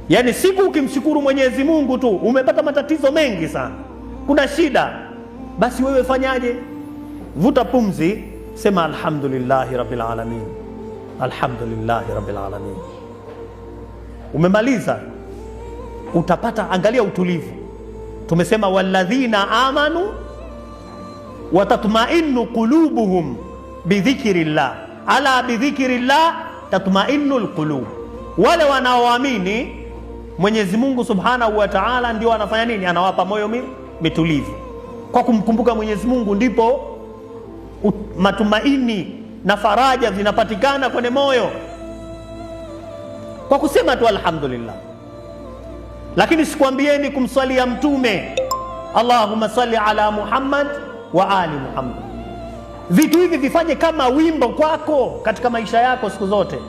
Yaani siku ukimshukuru Mwenyezi Mungu tu umepata matatizo mengi sana, kuna shida, basi wewe fanyaje? Vuta pumzi, sema alhamdulillahi rabbil alamin, alhamdulillahi rabbil alamin. Umemaliza, utapata, angalia utulivu. Tumesema walladhina amanu watatmainu qulubuhum bidhikrillah, ala bidhikrillah tatmainu lqulub. Wale wanaoamini Mwenyezi Mungu subhanahu wa taala ndio anafanya nini? Anawapa moyo mitulivu. Kwa kumkumbuka Mwenyezi Mungu ndipo matumaini na faraja zinapatikana kwenye moyo, kwa kusema tu alhamdulillah. Lakini sikwambieni kumswalia Mtume, Allahumma salli ala Muhammad wa ali Muhammad. Vitu hivi vifanye kama wimbo kwako katika maisha yako siku zote.